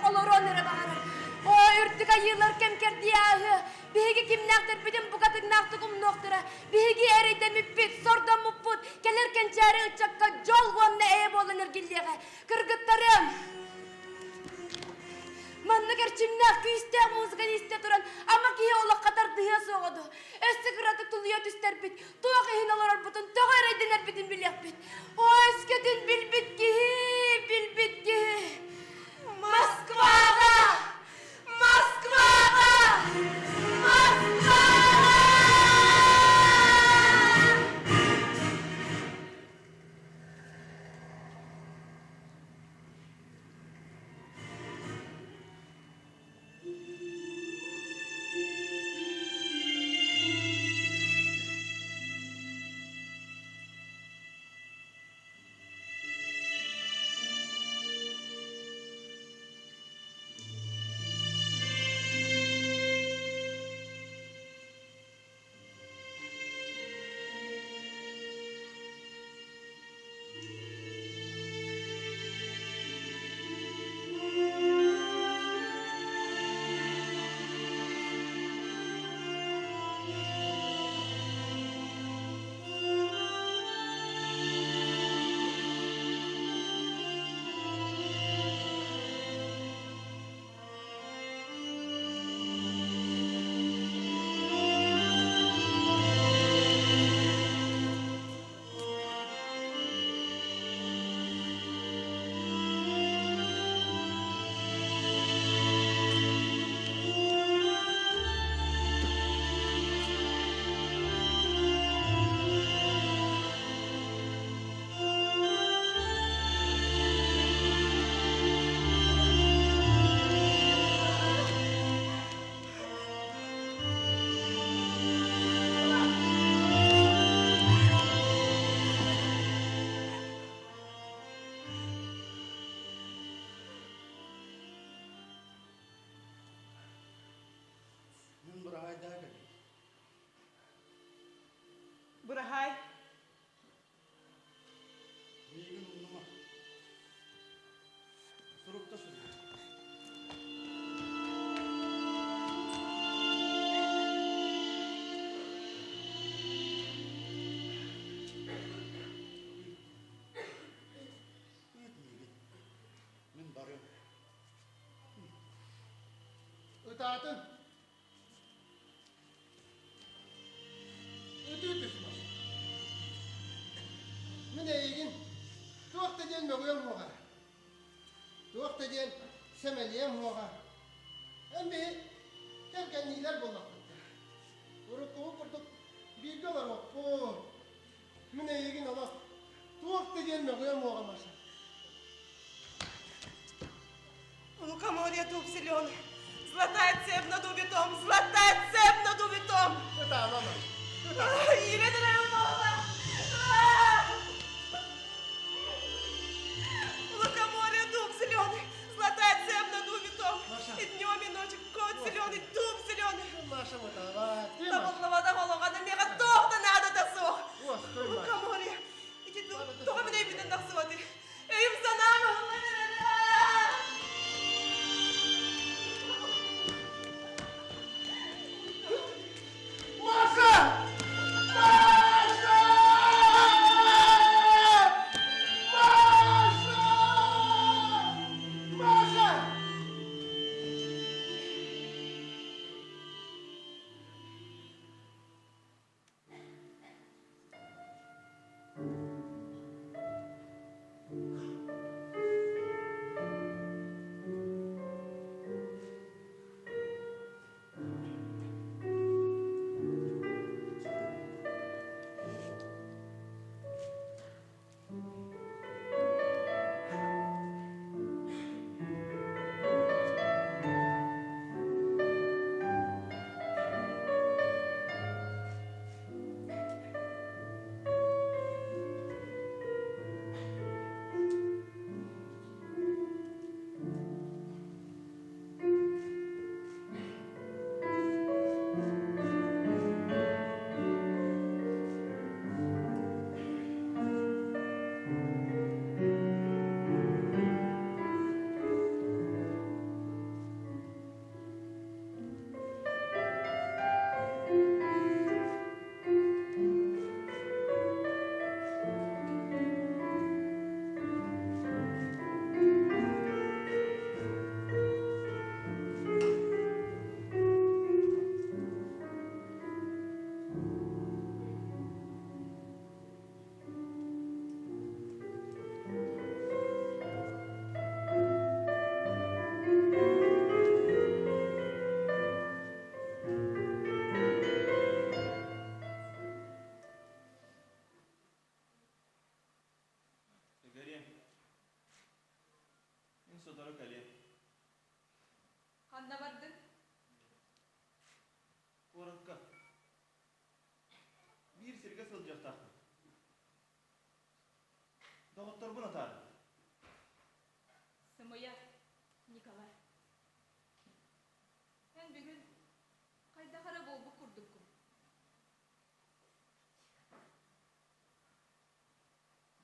олоруон эрэ баҕарар. Оо, үрдүк айыылар кэм кэрдии ааһыа, биһиги кимнээхтэрбитин букатыннаахтык умнуохтара, биһиги эрэйдэммиппит, сордоммуппут, кэлэр кэнчээри ыччакка дьол уонна эйэ буолан эргиллиэҕэ. Кыргыттарым! Маннык эрчимнээх, күүстээх музыканы истэ туран, ама киһи олоххо тардыһыа суоҕа дуо? Өссө кыратык тулуйа түстэрбит, туох иһин олорорбутун, тоҕо эрэйдэнэрбитин билиэхпит. Оо, өскөтүн билбит киһи, билбит киһи. Москваҕа! Москваҕа! Москваҕа! Мин быраһаайдаа кэллим. Быраһаай. Миигин умнума. Сурукта суруй. Ыыт миигин. Мин барыам. Ытаатын. Ытыы түспэт. Мин эйигин туох да диэн мөҕүөм суоҕа. Туох да диэн сэмэлиэм суоҕа. Эн биһи кэргэнниилэр буоллахпыт. Уруккубут курдук бииргэ олоруохпут. Мин эйигин олох туох да диэн мөҕүөм суоҕа, Маша. Лукоморье дуб зеленый, золотая цепь над убитом, золотая цепь над убитом. Ытаама, мам. Ытаама. Лукоморье дуб зеленый, золотая цепь над убитом. Маша. И днем, и ночью кот зеленый, дуб зеленый. Маша, ытаама. Ты, Маша. Табыллыбатах олоҕо миэхэ туох да наадата суох. Уоскуй, Маша. Лукоморье, ити тоҕо мин өйбүтүн тахсыбатый? Өйүм-санаам ыһыллан эрэр. Маша! Маша! Маша! Маша! Доҕотторбун атаар. Сымыйа, Николай. Эн бүгүн хайдах эрэ буолбут курдуккун.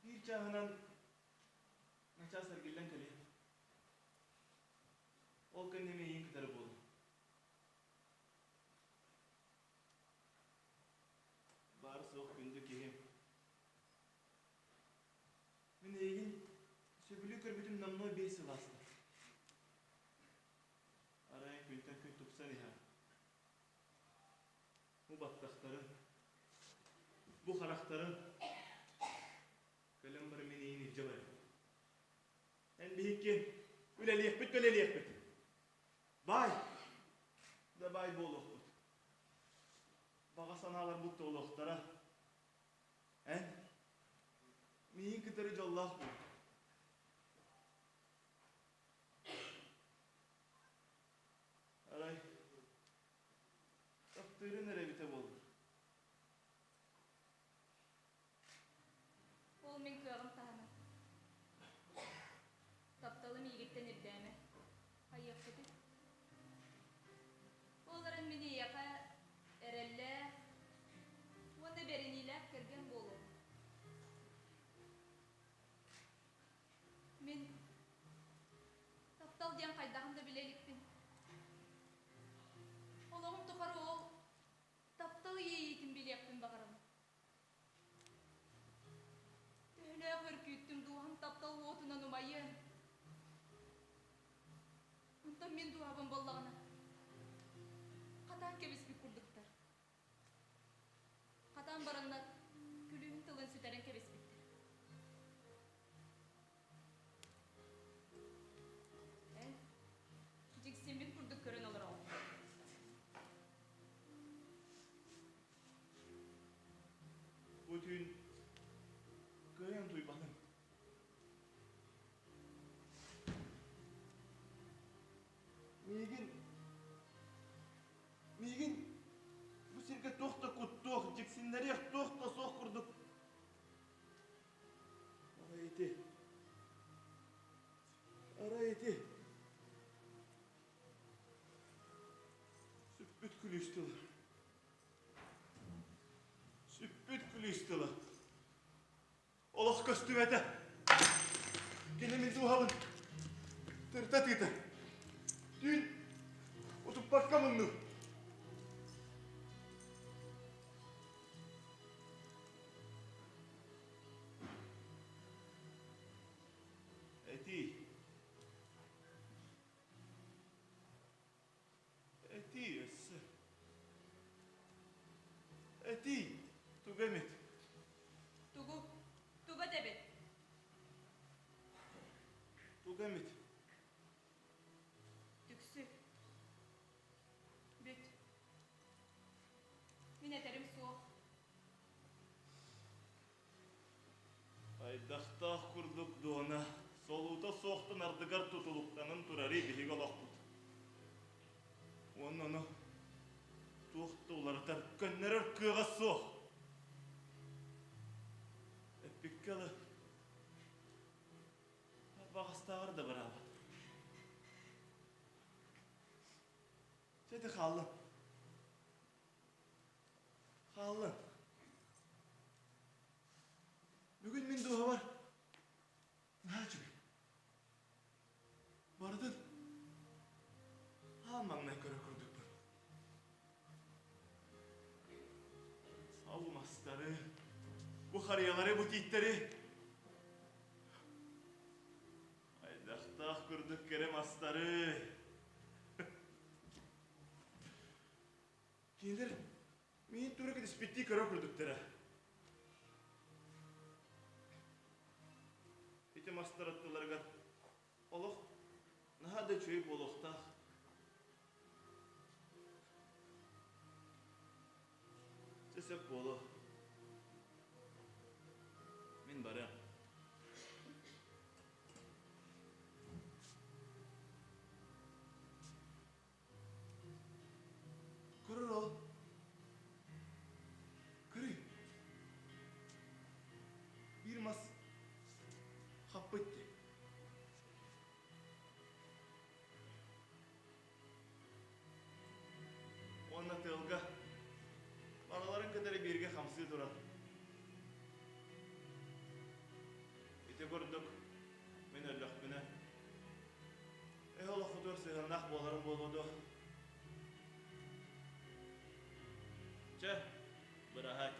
Биир чааһынан начаас эргиллэн кэлиэ. Ол кэннэ миигин кытары буолуо. Баар-суох күндү киһим. Мин эйигин сөбүлүү көрбүтүм номнуо 5 сыл ааста. Арай күнтэн күн тупсан иһэр. Бу баттахтарын, бу харахтарын кэлэн баран мин эйигин илдьэ барыам. Эн биһикки үлэлиэхпит үлэлиэхпит. Баай! Да баай буолуохпут. Баҕа санааларбыт туолуохтара. Эн миигин кытары дьоллоох буол. Арай таптыырын эрэ эбитэ буоллар. Ол мин кыаҕым таһынан. Тапталы миигиттэн ирдээмэ. Хайыахпытый? Ол эрэн мин эйиэхэ эрэллээх уонна бэриниилээх кэргэн буолуом. Мин таптал диэн хайдаҕын да билэ иликпин. Олоҕум тухары ол таптал иэйиитин билиэхпин баҕарабын. Төһөлөөх өр күүттүм дууһам таптал уотунан умайыан. Онтон мин дууһабын буоллаҕына, хатаан кэбиспит курдуктар. Хатаан бараннар күлүүһүн тылын сүтэрэн кэбиспиттэр. Эн дьиксиммит курдук көрөн олороҕун. Бу түүн кыайан утуйбатым. Миигин миигин бу сиргэ туох да куттуох, дьиксиннэриэх туох да суох курдук. Арай ити, арай ити Сүппүт күлүүс тыла. Сүппүт күлүүс тыла. Олох көстүбэтэ. Кини мин дууһабын тырта тыыта. Түүн утуппакка муннум. Этии. Этии өссө. Этии тугу эмит. Тугу? Тугу этэбит? Тугу эмит. Түксү. Бүт. Мин этэрим суох. Хайдахтаах курдук дуона, солуута суохтан ардыгар тутулуктанан турарый биһиги олохпут. Уонна ону туох да уларытар, көннөрөр кыаҕа суох. Эппиккэ ылы, арбаҕастааҕар да бараабат. Чэ ити хааллын. Хааллын. Бүгүн мин дууһабар наһаа үчүгэй. Барытын аан маҥнай көрөр курдукпун. Сау мастары, бу харыйалары, бу тииттэри Айдахтаах курдук кэрэ мастары. Кинилэр миин тура кэтиспиттии көрөр курдуктара. Ити мастар аттыларыгар олох наһаа да үчүгэй буолуохтаах. Чэ сөп буолуо. Мин барыам. Көрөр ол. Көрүй. Биир мас. тыалга барыларын кытары бииргэ хамсыы турар. Ити курдук мин өллөхпүнэ, эһэ олоххутугар сыһыаннаах буоларым буолуо дуо? Чэ, быраһаай.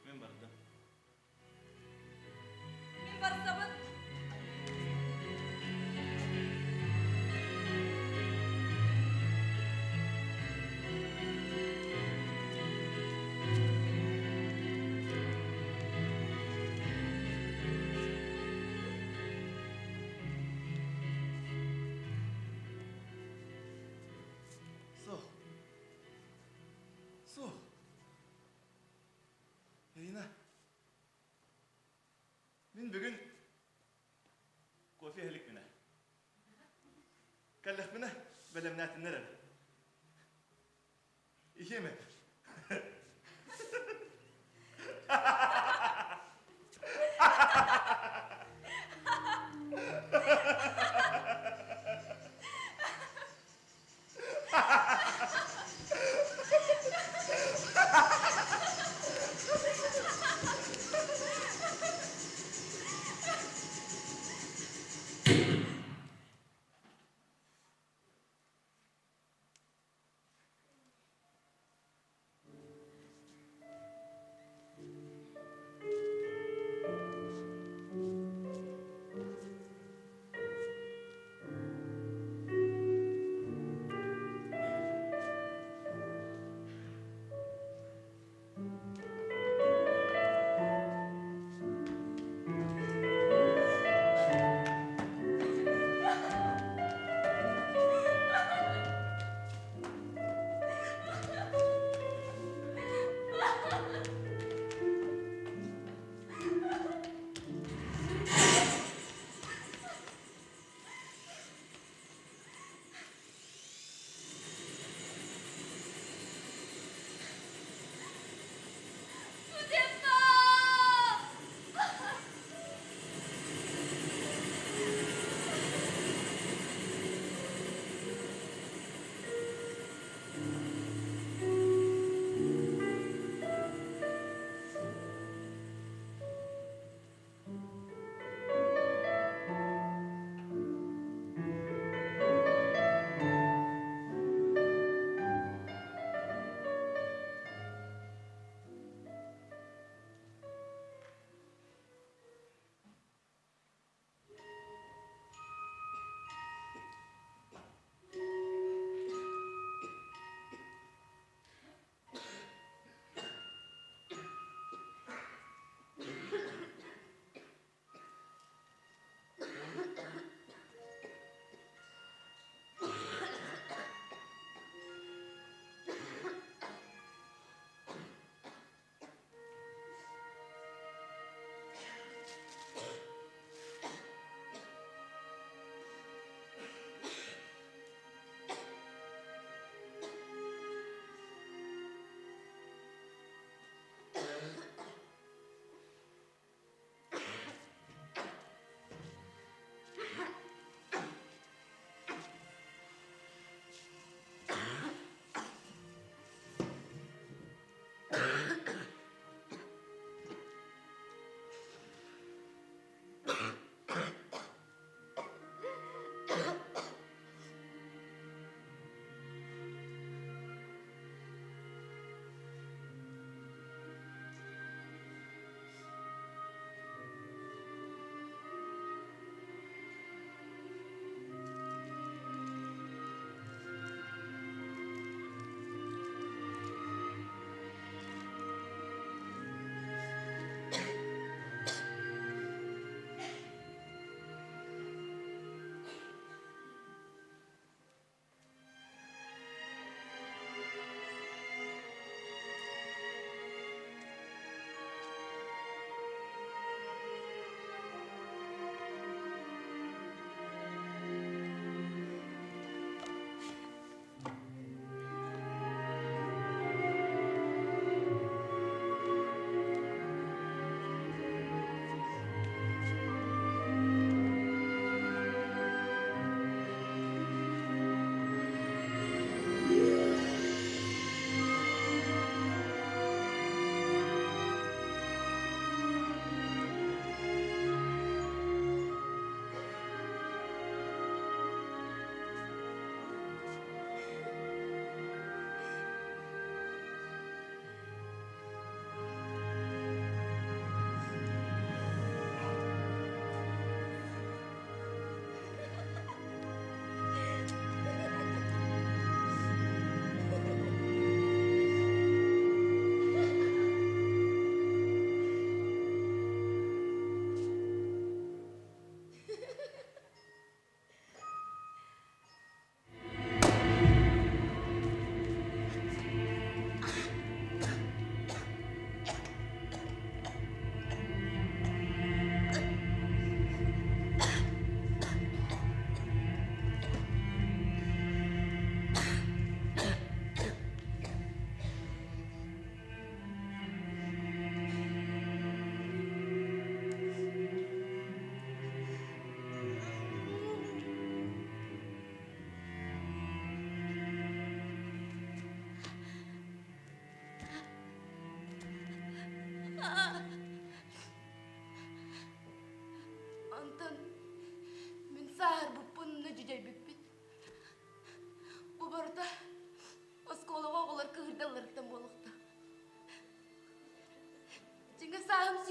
Мин бардым. Мин барсабын. Суох. Суох. Ирина, мин бүгүн кофе иһэликпинэ. Кэллэхпинэ бэлэмнээтиннэр эрэ. Иһиэм этэ.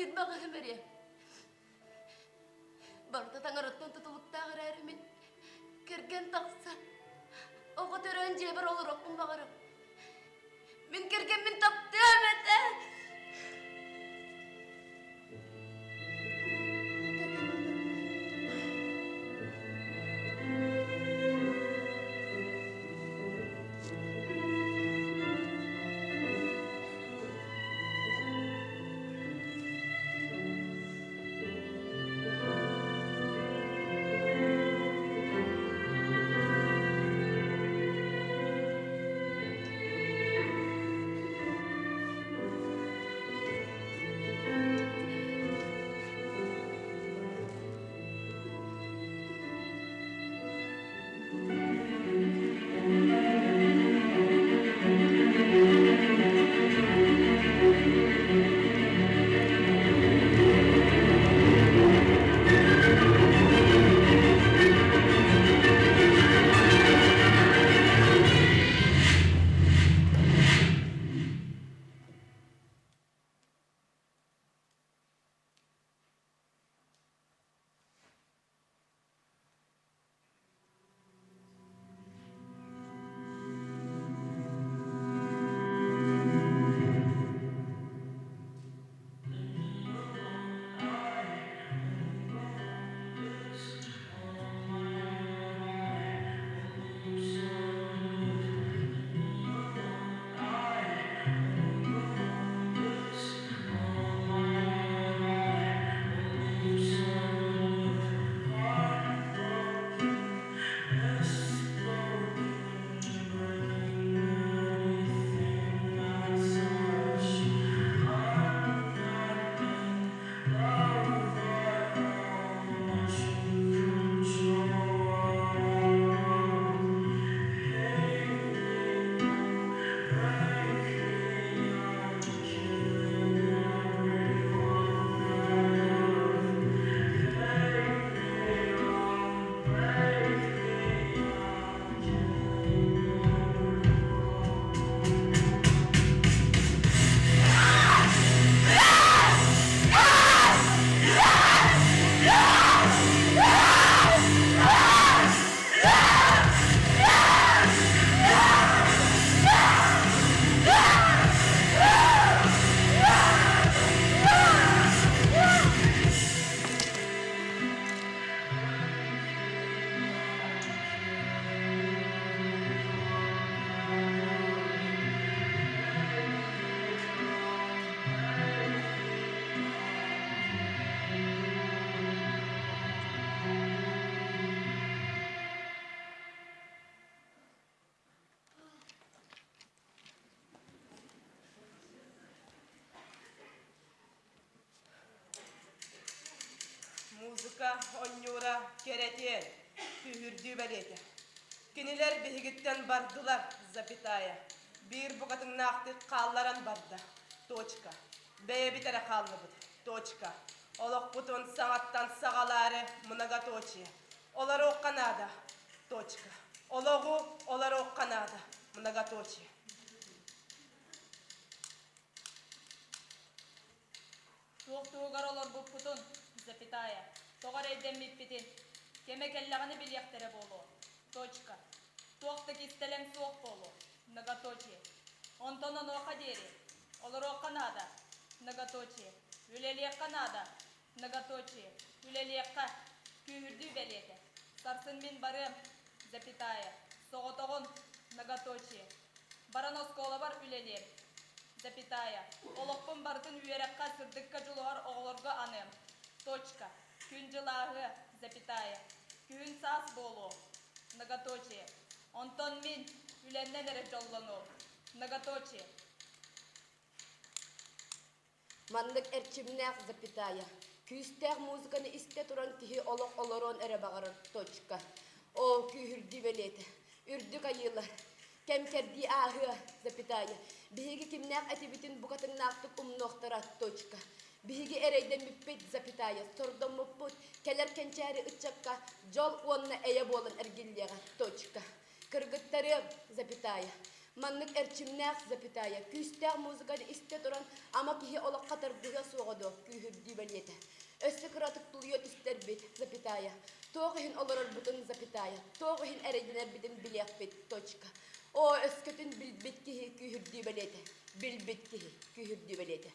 28 ым эриэ. Барыта таҥараттан тутулуктаах эрээри мин кэргэн тахсан, оҕо төрөөн дьиэбэр олоруохпун баҕарабын. Мин кэргэммин таптыам этэ. Музыка онньуура кэрэтиэн, күүһүрдүү бэлиэтэ. Кинилэр биһигиттэн бардылар, запятая. Биир букатыннаахтык хаалларан барда, точка. Бэйэбит эрэ хааллыбыт, точка. Олохпутун саҥаттан саҕалаары многоточие. Олоруохха наада, точка. Олоҕу олоруохха наада, многоточие. Туох туһугар олорбуппутун, запятая, тоҕо эрэйдэммиппитин, кэмэ кэллэҕинэ билиэхтэрэ буолуо, точка. Туох да кистэлэҥ суох буолуо, многоточие. Онтон онуоха диэри олоруохха наада, многоточие. Үлэлиэххэ наада, многоточие. Үлэлиэххэ, күүһүрдүү бэлиэтэ. Сарсын мин барыам, запятая. Соҕотоҕун, многоточие. Баран оскуолабар үлэлиэм, запятая. Олохпун барытын үөрэххэ, сырдыкка дьулуһар оҕолорго аныам, точка. Күн-дьыл ааһыа, запятая. Күһүн саас буолуо, многоточие. Онтон мин үлэннэн эрэ дьоллонуом, многоточие. Маннык эрчимнээх запятая, күүстээх музыканы истэ туран киһи олох олоруон эрэ баҕарар точка. Оо, күүһүрдүү бэлиэтэ, үрдүк айыылар, кэм-кэрдии ааһыа, запятая. Биһиги кимнээх этибитин букатыннаахтык умнуохтара, точка. Биһиги эрэйдэммиппит, запятая, сордоммуппут, кэлэр кэнчээри ыччакка дьол уонна эйэ буолан эргиллиэҕэ, точка. Кыргыттарыам, запятая. Маннык эрчимнээх запятая, күүстээх музыканы истэ туран ама киһи олоххо тардыһыа суоҕа дуо, күүһүрдүү бэлиэтэ. Өссө кыратык тулуйа түстэрбит, запятая. Туох иһин олорорбутун, запятая. Туох иһин эрэйдэнэрбитин билиэхпит, точка. Оо, өскөтүн билбит киһи күүһүрдүү бэлиэтэ. Билбит киһи күүһүрдүү бэлиэтэ.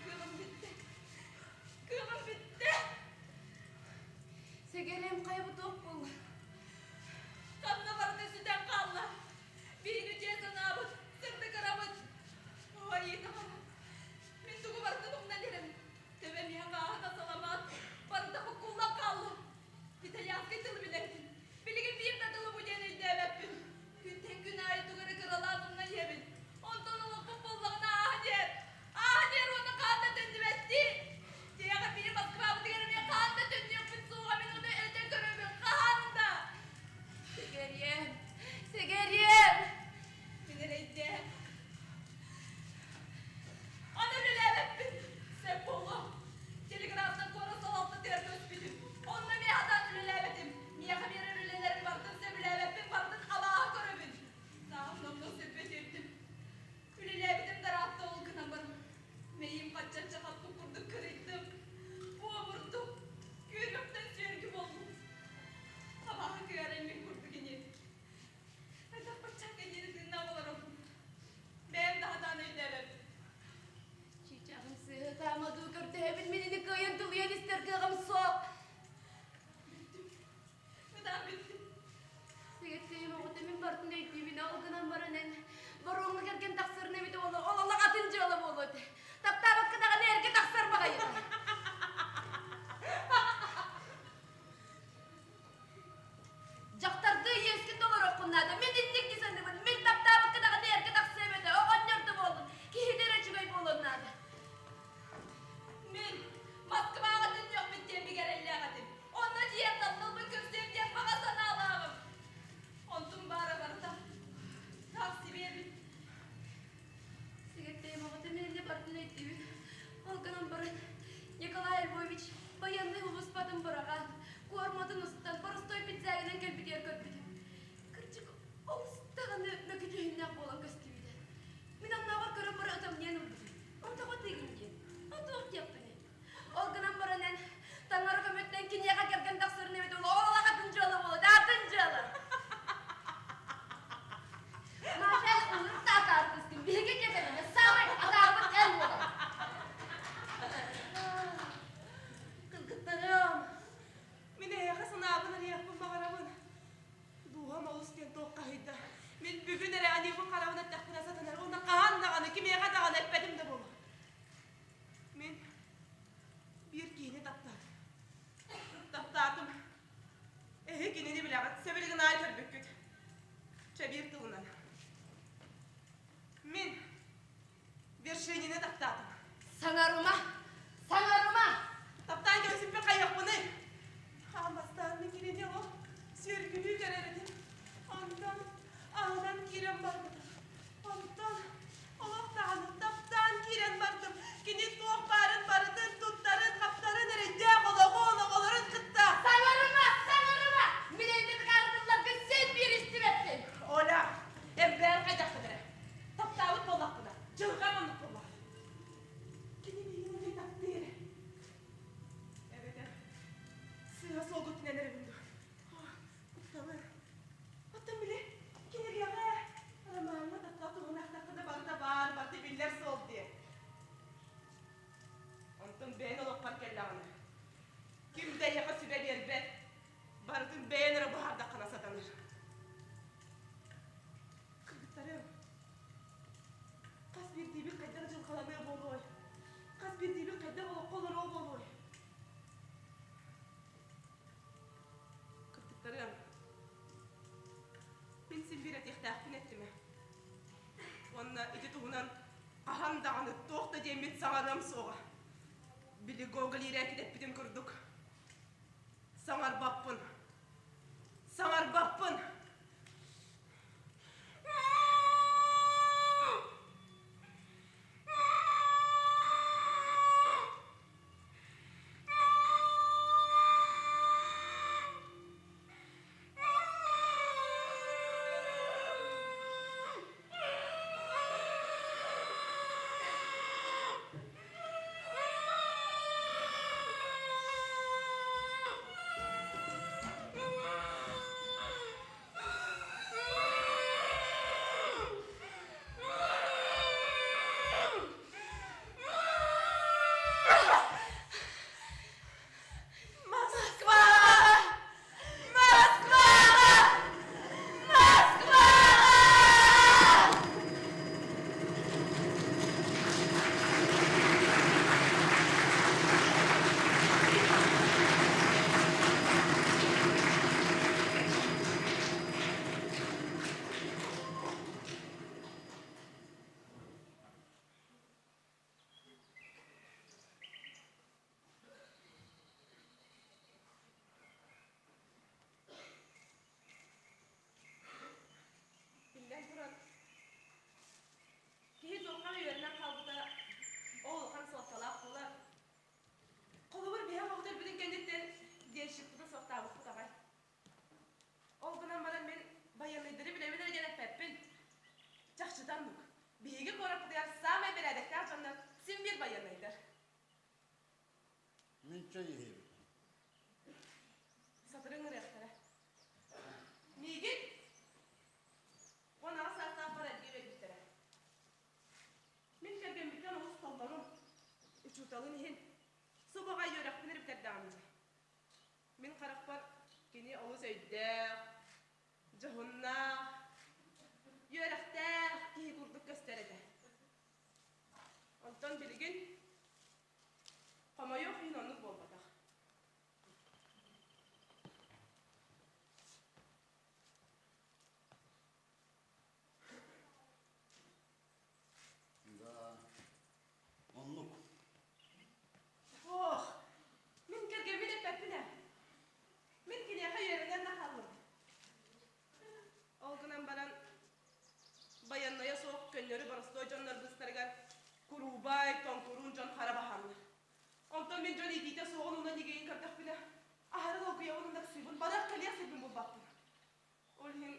Кыаҕым бүттэ. Кыаҕым бүттэ. Сэгэрим хайа бутуох буолла? Ханна барыта сүтэн хаалла. Биһиги дьиэ санаабыт, сырдык ырабыт. Ой, Мин тугу барытын умнан иһэрим. Төбөм иһэ хааһына саламаат, барыта буккуллан хаалла. Итальянскай тылы билэрбин. Билигин биир да тылы бу диэн өйдөөбөппүн. Күнтэн күн аайы тугу эрэ кыралаан умнан иһэбин. Онтон олохпут буоллаҕына ааһа диэр. Ааһа диэр уонна хаан да төннүбэттии. Дьиэҕэ биир Москвабытыгар эмиэ хаан да төннүөхпүт суоҕа мин ону этэ көрөбүн хаһан да. Сэгэриэм, сэгэриэм! Мин эрэйдээх. Аны үлэлээбэппин. Сөп буолуо. Телеграфтан куорат салалтатыгар көспүтүм. Онно эмиэ сатаан үлэлээбэтим. Миэхэ биэрэр үлэлэрин барытын сөбүлээбэппин, барытын абааһы көрөбүн. Сааһым номнуо сөппө тиэртим. Үлэлээбитим да ыраатта ол гынан баран. Мэйиим хаччачча хаппыт курдук кырыйдым. Буомурдум. Күөрүөхтэн сүөргү буоллум. Абааһы кыаран мин курдук ини. Хайдах бачча кэнниини тыыннаах олоробун? Бэйэм да сатаан өйдөөбөппүн. Чыычааҕым сыыһа дуу көрдөһөбүн мин ини кыайан тулуйан истэр кыаҕым суох. Бүттүм. Ытаан бүттүм. Сэгэттэйим оҕото мин бартын өйдүүбүн ол гынан баран эн боруоҥҥа кэргэн тахсарын эбитэ буолуо ол олох атын дьыала буолуо этэ. Таптаабакка даҕаны эргэ тахсар баҕайы. Дьахтардыы иэскин толоруоххун наада. Мин инник дии саныыбын. Мин таптаабыкка даҕаны эргэ тахсыам этэ. Оҕонньор да буоллун, киһитэ эрэ үчүгэй буолуон наада. Мин Москваҕа төннүөхпүт диэн бигэ эрэллээх этим. Онно тиийэн тапталбын көрсүөм диэн баҕа санаалааҕым. Онтум баара барыта. Таах сибиэбит. Сэгэттэйим оҕото мин иннэ бардын өйдүүбүн. Ол гынан баран Николай Львович байыаннай улууспатын быраҕан, куорматын устан, боростуой пиджагынан кэлбитигэр көрбүтүм. Кырдьык, олус даҕаны мөкү дьүһүннээх буолан көстүбүтэ. Мин оннооҕор көрөн баран ытамньыйан ылбытым. Онтоҕо тыыгын диэн. Отуох диэхпиний. Ол гынан баран эн таҥара көмөтүнэн киниэхэ кэргэн тахсарын эбит ол олох атын дьыала буолуо, атын дьыала. Маша, ылыр да атаартыскын, биһиги диэтэбинэ саамай атаарбыт эн буолар. Кыргыттарым, мин эһиэхэ санаабын арыйыахпын баҕарабын. Дууһам олус диэн туоххаһыйда. Мин бүгүн эрэ аньыыбын харабын эттэхпинэ сатанар уонна хаһан даҕаны кимиэхэ даҕаны эппэтим да буолуо. Мин биир киһини таптаатым. Таптаатым. Эһи кинини билэҕит, сөбүлүгүн аай көрбүккүт. Чэ, биир тылынан. Мин Вершинини таптаатым. Саҥарыма! Саҥарыма! Таптаан кэбиспиппин хайыахпыный? Аан бастаан мин кинини олох сүөргүлүү көрөр этим. Онтон аһынан киирэн барбытым. Онтон олох даҕаны таптаан киирэн бардым. Кини туох баарын барытын, туттарын, хаптарын эрэйдээх олоҕун, оҕолорун кытта. Саҥарыма! Саҥарыма! Мин эйигин ытыктыылларгын син биир истибэппин. Оля, эрбээн хайдахпын эрэ. Таптаабыт буоллахпына, дьылҕам оннук буоллаҕа. буолуой? Хас биирдиибит хайдах олоххо олоруо буолуой? Кыргыттарыам, мин син биир этиэхтээхпин эттим ээ. Уонна ити туһунан хаһан даҕаны туох да диэммит саҥарыам суоҕа. Били Гоголь иирээкит эппитин курдук, саҥарбаппын. Саҥарбаппын! Москва! Москва! Москва! Биллэн туран, киһи туохха үөрэнэн хаалбыта ол улахан суолталаах буолар. Холобур, биһиги оҕобут өлбүтүн кэнниттэн денщикпытын суохтаабыппыт аҕай. Ол гынан баран мин байыаннайдары билэбин эрэ диэн эппэппин. Чахчыта оннук. Биһиги куораппытыгар саамай бэрээдэктээх дьоннор син биир байыаннайдар. Мин чэй иһэбин. Сатыры ыҥырыахтара. Миигин 18 саастаахпар эргэ биэрбиттэрэ. Мин кэргэммиттэн олус толлорум. Учууталын иһин субаҕай үөрэхпин эрэ бүтэрдэҕим дии. Мин харахпар кини олус өйдөөх, дьоһуннаах, үөрэхтээх киһи курдук көстөр этэ. Онтон билигин хомойуох иһин оннук буолбатах. Да, оннук. Ох, мин кэргэммин эппэппин ээ. Мин киниэхэ үөрэнэн да хааллым. Ол гынан баран байаннайа суох көннөрү боростуой дьоннор быыстарыгар куруубай, тоҥкуруун дьон хара баһаамнар. Онтон мин дьон иитиитэ суоҕун уонна ньигэйин көрдөхпүнэ, аһары долгуйабын уонна ыксыыбын, барыах-кэлиэх сирбин булбаппын. Ол иһин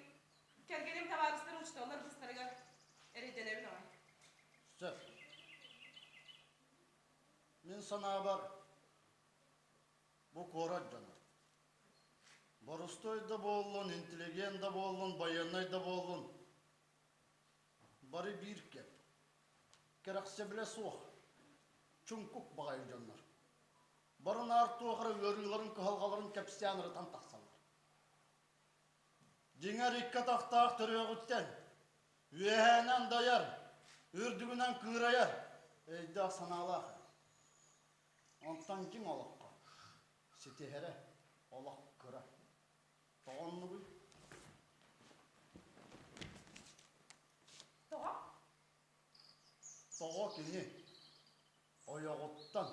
кэргэним табаарыстар учууталлар быыстарыгар эрэйдэнэбин аҕай. Сөп. Мин санаабар, бу куорат дьоно. Боростуой да буоллун, интеллигент да буоллун, байыаннай да буоллун, бары биир кэп. Кэрэхсэбилэ суох, чуҥкук баҕайы дьоннор. Бары наар туох эрэ ыарыыларын, кыһалҕаларын кэпсээн ырытан тахсаллар. Дьиҥэр икки атахтаах төрүөҕүттэн үөһээнэн дайар, үрдүгүнэн кыырайар өйдөөх-санаалаах Онтон дьиҥ олоххо ситиһэрэ олох кыра. Тоҕо оннугуй? Тоҕо? Тоҕо кини ойоҕуттан,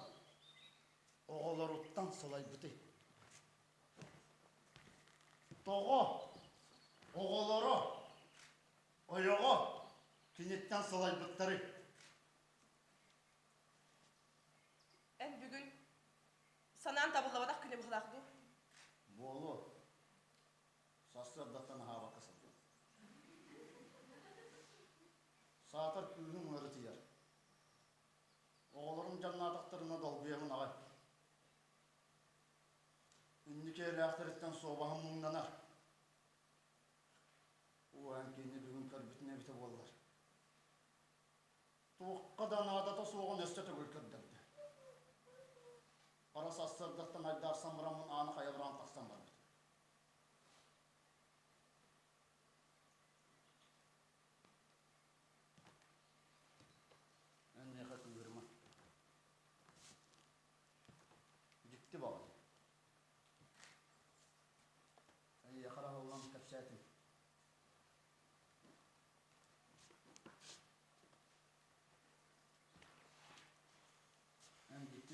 оҕолоруттан сылайбытый? Тоҕо оҕолоро, ойоҕо киниттэн сылайбыттарый? Эн бүгүн санаан табыллыбатах күнэ быһыылаах дуу? Буолуо. Сарсыардаттан аһаабакка сылдьар. Саатар кыыһым ыарытыйар. Оҕолорум дьаҥнаатахтарына долгуйабын аҕай. Инники элээхтэриттэн суобаһым муҥнанар. Уоһан киинэ бүгүн көрбүтүн эбитэ буоллар. Туохха да наадата суоҕун өссө төгүл көрдөрдө. Хара сарсыардаттан айдаарсан бараммын ааны хайа быраҕан тахсан барбытым. Эн миэхэ кыыһырыма.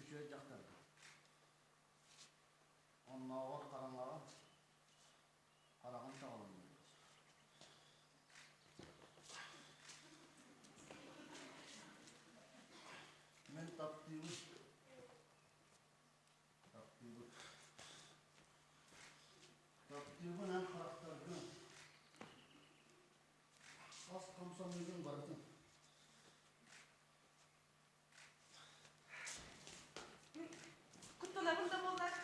үчүгэй дьахтаргын. Оннооҕор хараҥаҕа хараҕын чаҕылан биэрбэт. Мин таптыыбын. Таптыыбын. Таптыыбын эн харахтаргын. Хас хамсаныыгын барытын. Куттанабын да буоллар,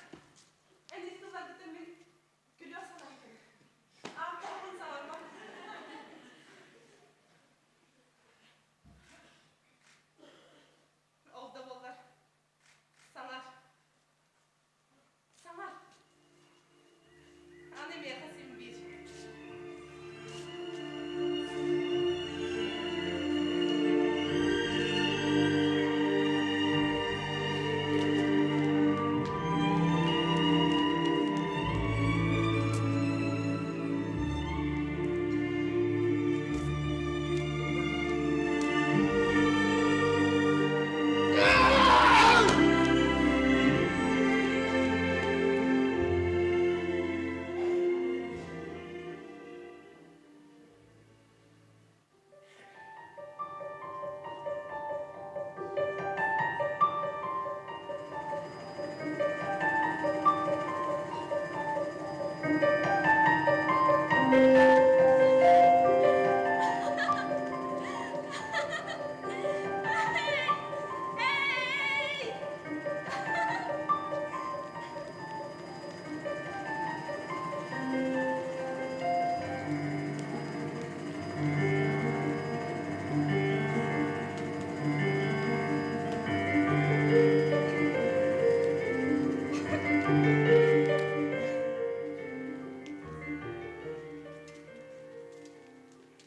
эн ис тылларгыттан мин күлүөх санаатым. Ааттаахпын саҥарбат. Ол да буоллар, саҥар. Саҥар. Аны миэхэ син биир.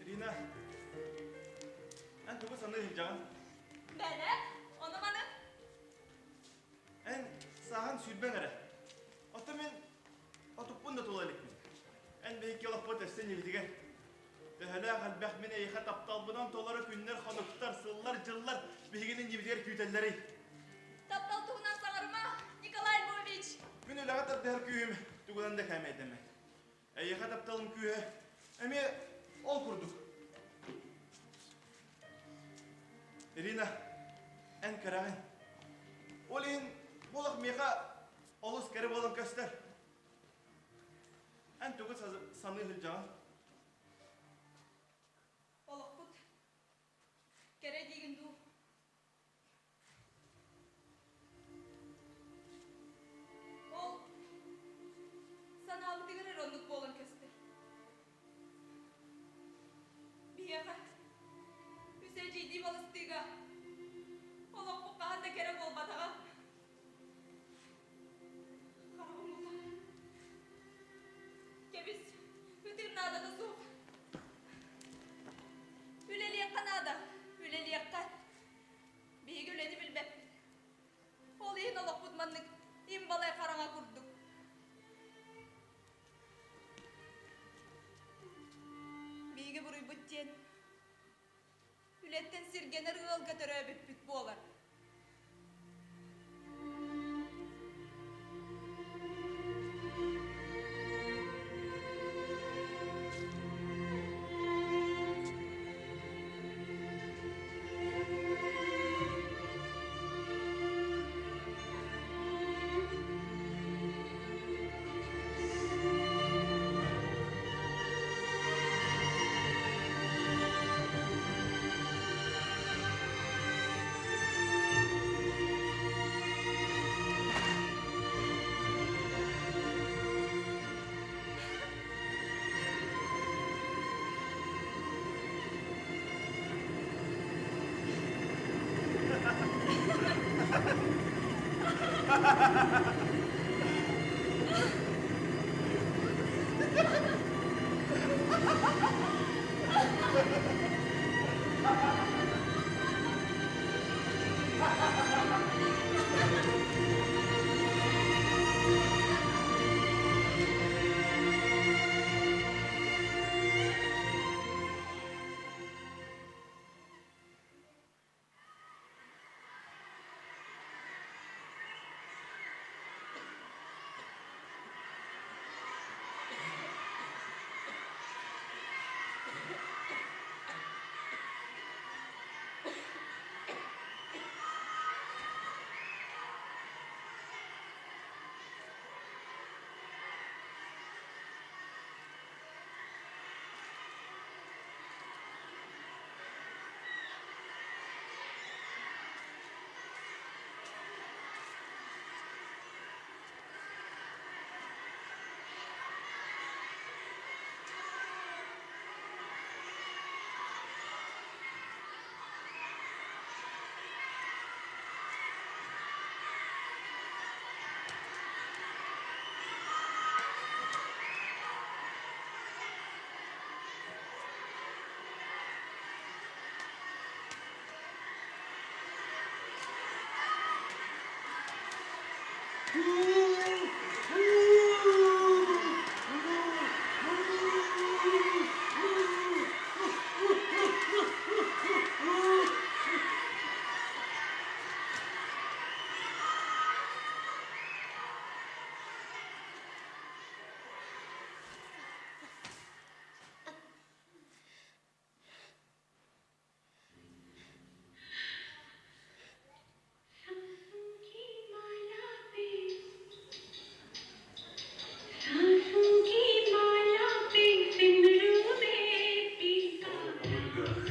Ирина, эн тугу саныы сылдьаҕын? Бэлэ, ону маны. Эн сааһын сүүрбэҥ эрэ. Оттон мин отуппун да тула иликпин. Эн биһикки олохпут өссө иннибитигэр. Төһөлөөх элбэх мин эйиэхэ тапталбынан толору күннэр, хонуктар, сыллар, дьыллар биһигини иннибитигэр күүтэллэрий. Таптал туһунан саҥарыма, Николай Львович! Мин үлэҕэ тардыһар күүһүм тугунан да кээмэйдэммэт. Эйиэхэ тапталым күүһэ эмиэ ол курдук. Ирина, эн кэрэҕин. Ол иһин бу олох миэхэ олус кэрэ буолан көстөр. Эн тугу саныы сылдьаҕын? Олохпут кэрэ диигин дуу? Ол санаабытыгар эрэ оннук буолан көстөр. Биһиэхэ үс эдьиийдии балыстыыга олохпут хаһан да кэрэ буолбатаҕа. Хараҕым уута. Кэбис, ытыыр наадата суох. Үлэлиэххэ наада, үлэлиэххэ. Биһиги үлэни билбэппит. Ол иһин олохпут маннык им-балай хараҥа курдук. Биһиги буруйбут диэн үлэттэн сиргэнэр ыалга төрөөбүппүт буолар.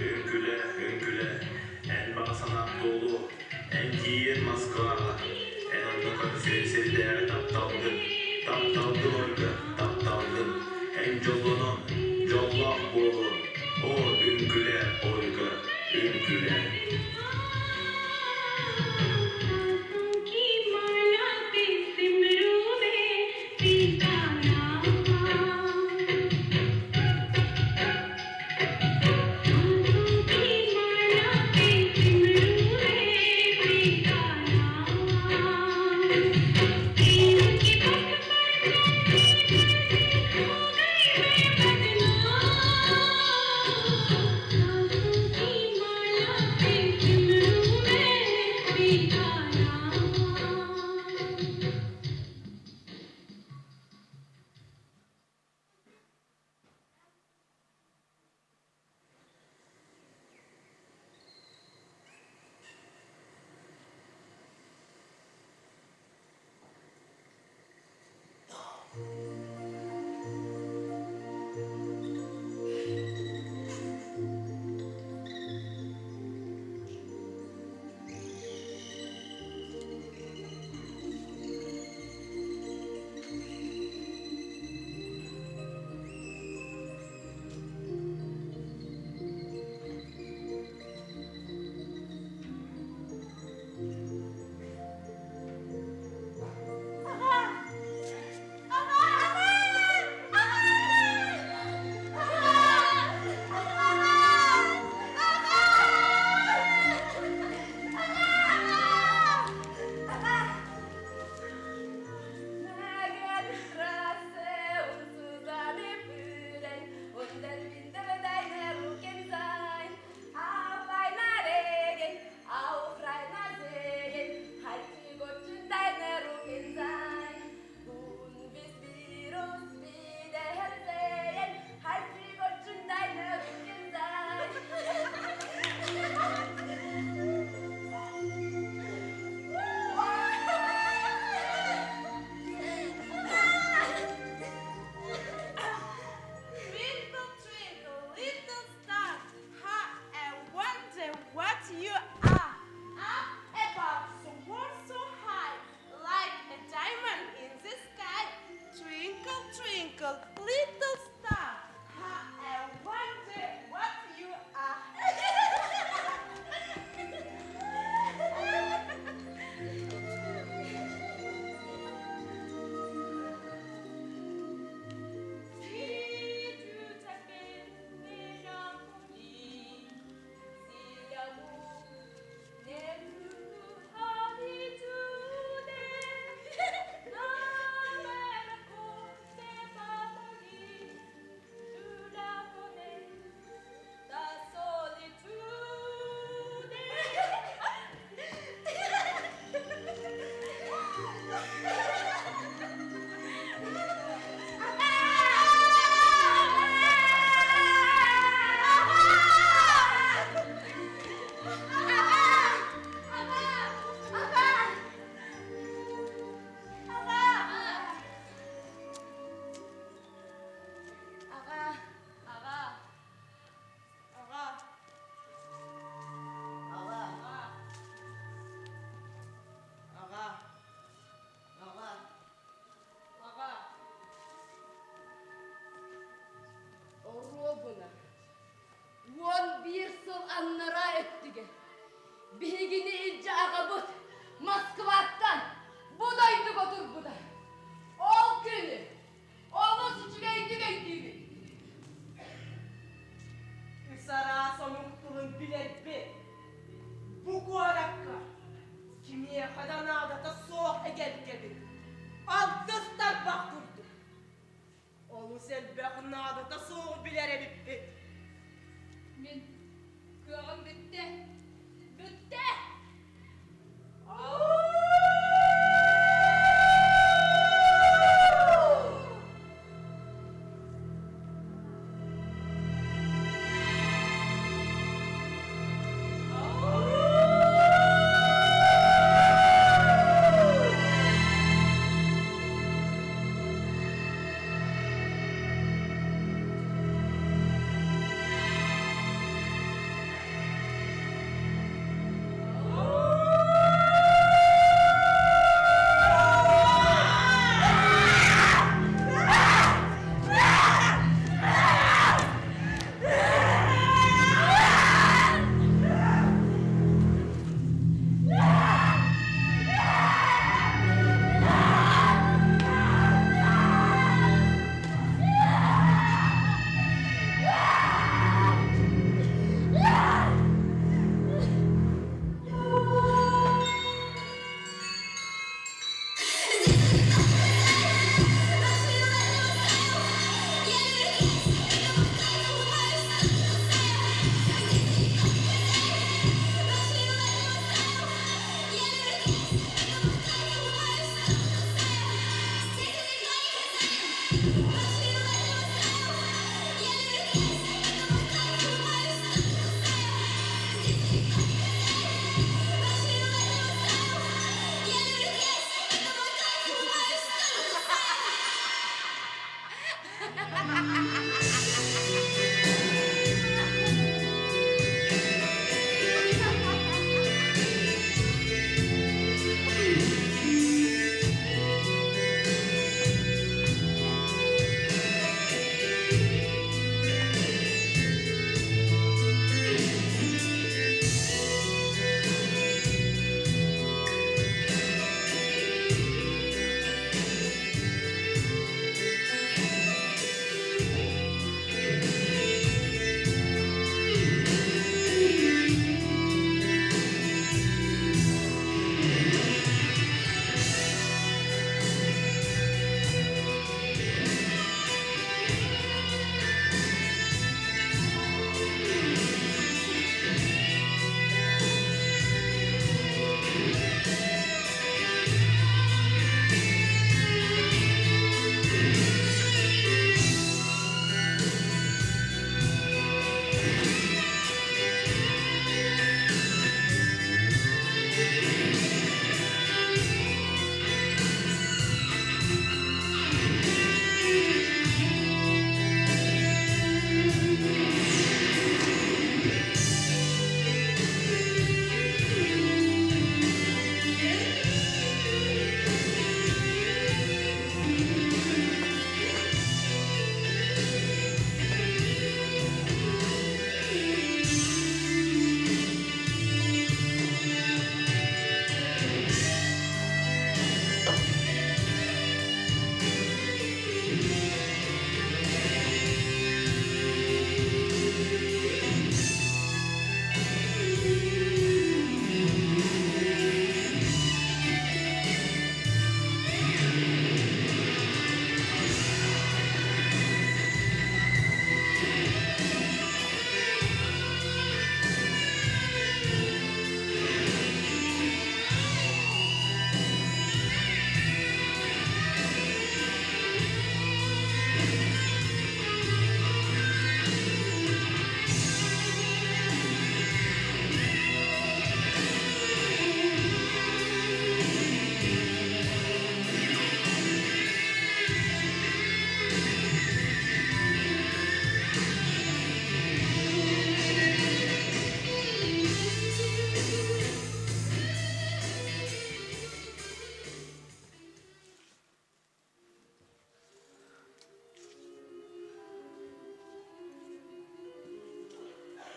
Үҥкүлэ, үҥкүлэ, эн баҕа санаам туолуо, эн тиийэн Москваҕа, эн онно көрсүөн сирдээҕи тапталгын, тапталгын Ольга, тапталгын, эн дьоллонон, дьоллоох буолуон, оо, үҥкүлэ, Ольга, үҥкүлэ. Twinkle, twinkle, little star, how I wonder what you are. Up above the world so high, like a diamond in the sky. Twinkle, twinkle, little star, how I wonder what you are. Si tu t'appelles mélancolie, si l'amour n'est plus habitude, la même côté pathologie, tu la connais, ta solitude. Аҕа, Аҕа, Аҕа, Аҕа, аҕа, аҕа, аҕа. Оруобуна 11 сыл аннараа өттүгэр биһигини илдьэ аҕабыт Москваттан бу дойдуга турбута. Ол күнү олус үчүгэйдик өйдүүбүт. Үс араас омук тылын билэрбит. Бу куоракка кимиэхэ да наадата суох эгэлгэбит. Алтыс тарбах курдук. Олус элбэх наадата суоҕу билэр эбиппит. Мин кыаҕым бүттэ. Бүттэ!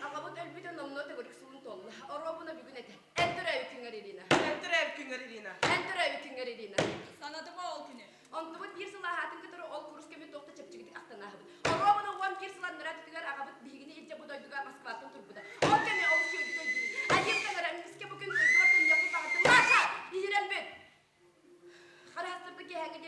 Аҕабыт өлбүтэ номнуо төгүрүк сылын туолла. Оруобуна бүгүн этэ. Эн төрөөбүт күҥҥэр Ирина. Эн төрөөбүт күҥҥэр Ирина. Эн төрөөбүт күҥҥэр Ирина. Санатыма ол күнү. Онтубут биир сыл ааһаатын кытары ол курус кэми туох да чэпчэкитик ахтан ааһабыт. Оруобуна 11 сыл аннараа өттүгэр аҕабыт биһигини илдьэ бу дойдуга Москваттан турбута. Ол кэми олус үөрдүк өйдүүбүн. Айыым таҥара, эмискэ бу күн дойдубар төннүөхпүн баҕардым. Маша! Иһирэн бүт! Хараастырбыт киэһээҥҥи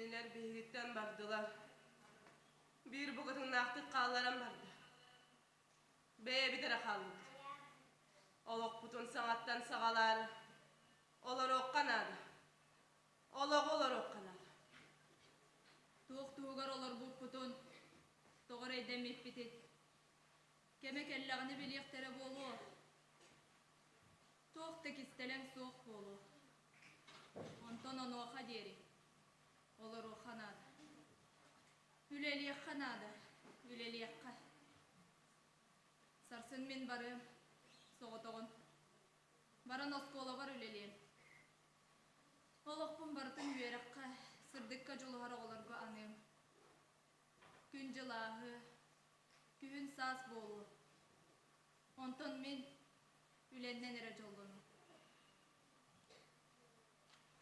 Кинилэр биһигиттэн бардылар. Биир букатыннаахтык хаалларан барда. Бэйэбит эрэ хааллыбыт. Олохпутун саҥаттан саҕалаары олоруохха наада. Олоҕу олоруохха наада. Туох туһугар олорбуппутун, тоҕо эрэйдэммиппитин кэмэ кэллэҕинэ билиэхтэрэ буолуо. Туох да кистэлэҥ суох буолуо. Онтон онуоха диэри олоруохха наада. Үлэлиэххэ наада, үлэлиэххэ. Сарсын мин барыам, соҕотоҕун. Баран оскуолабар үлэлиэм. Олохпун барытын үөрэххэ, сырдыкка дьулуһар оҕолорго аныам. Күн-дьыл ааһыа, күһүн-саас буолуо. Онтон мин үлэннэн эрэ дьоллонуом.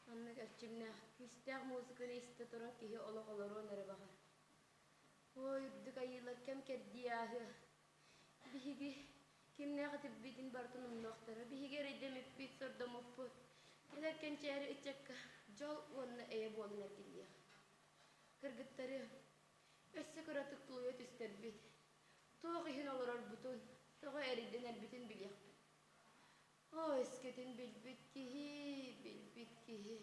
Маннык эрчимнээх, күүстээх музыканы истэ туран киһи олох олоруон эрэ баҕар. Ой, үрдүк айыылар кэм кэрдии ааһыа. Биһиги кимнээх этирбитин барытын умнуохтара. Биһиги эрэйдэммиппит, сордоммуппут. Кэлэр кэнчээри ыччакка дьол уонна эйэ буолан эргиллиэх. Кыргыттары өссө кыратык тулуйа түстэрбит. Туох иһин олорорбутун, тоҕо эрийдэнэрбитин билиэхпит. Оо, өскөтүн билбит киһи, билбит киһи.